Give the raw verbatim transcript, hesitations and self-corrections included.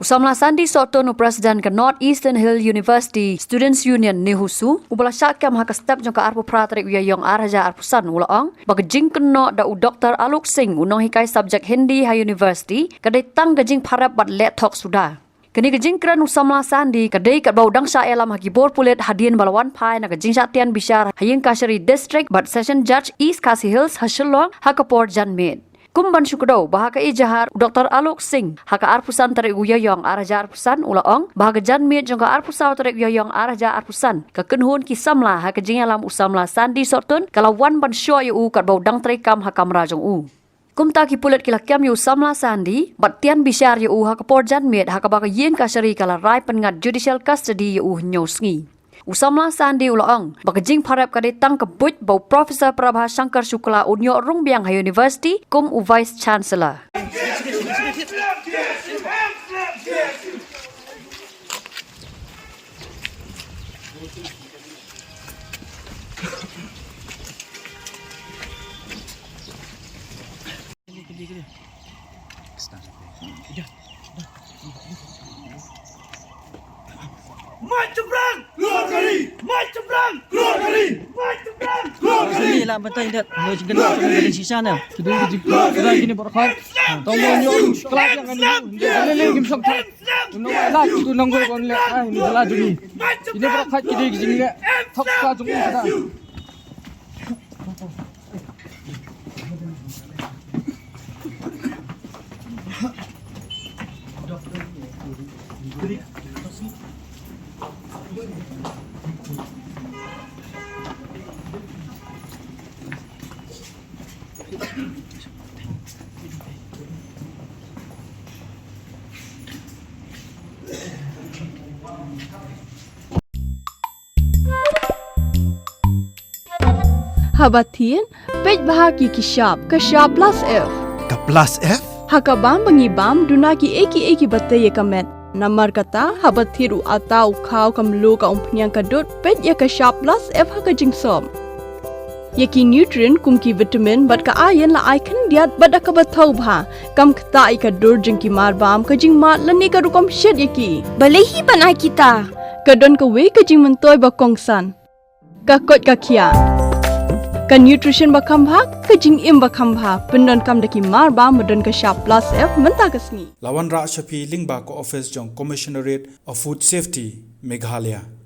U samla Sandy Sohtun, u president ka North Eastern Hill University Students Union, NEHUSU, uba la shah kem ha ka step jong ka arphew phra tarik u Ïaïong ar hajar arphew san, u la ong ba ka jingkynnoh da u Doktor Alok Singh, u nonghikai subject Hindi ha university, ka dei tang ka jingpharep bad leh thok suda. Kane ka jingkren u samla Sandy ka dei katba u dang shah ïalam ha ki bor pulit hadien ba la wan phai na ka jingshah tian bishar ha ïing kashari district bad session judge East Khasi Hills ha Shillong ha ka por janmiet. Kum ban shu kdew ba ha ka ijahar u Doktor Alok Singh ha ka arphew san tarik u Ïaïong ar hajar arphew san, u la ong ba ha ka janmiet jong ka arphew saw tarik u Ïaïong ar hajar arphew san, ka kynhun ki samla ha ka jingïalam u samla Sandy Sohtun ka la wan ban shoh ïa u katba u dang treikam ha kamra jong u. Kumta ki pulit ki la kem ïa u samla Sandy bad tian bishar ïa u ha ka por janmiet, ha kaba ka ïing kashari ka la rai pynngat judicial custody ïa u hynñiew sngi. U samla Sandy u la ong ba ka jingpharep ka dei tang ka buit ba u Professor Prabha Shankar Shukla un ïoh rung biang ha university kum u Vice Chancellor. Mach seberang! Keluar kali! Mach seberang! Keluar kali! Mach seberang! Keluar kali! Sini lah betul ingat. Lo jingkena jingkena sisa na. Kidung jingkena kini berkat. Tong mo nyo kelak yang ini. Lele kim sok tak. Nang wai lah kitu nang wai kon le. Ah, ini salah juni. Ini berkat kidung jingkena. Thok sa jung ini kita. Haba thied, peit bha ki ki shap, ka shap plus F. Ka plus F? Ha ka bam ba ngi bam, duna ki ei ki ei kiba tei ïa ka met. Namar kata, haba thied u atta, u khaw, ka mluh, ka umphniang, ka dud, peit ïa ka shap plus F ha ka jingsop. Ïa ki nutrient kum ki vitamin bad ka iron la ai khyndiat bad da kaba thaw bha. Kam ktah ïa ka dur jong ki marbam, ka jingmad lane ka rukom shet ïa ki. Balei hi ban ai kita? Ka don kawei ka jingmyntoi ba kongsan. Ka koit ka khiah. Ka nutrition ba kham bha, ka jingim ba kham bha. Pyndonkam da ki marbam ba don ka shap plus F mynta ka sngi. La wanrah sha phi lyngba ka office jong Commissionerate of Food Safety, Meghalaya.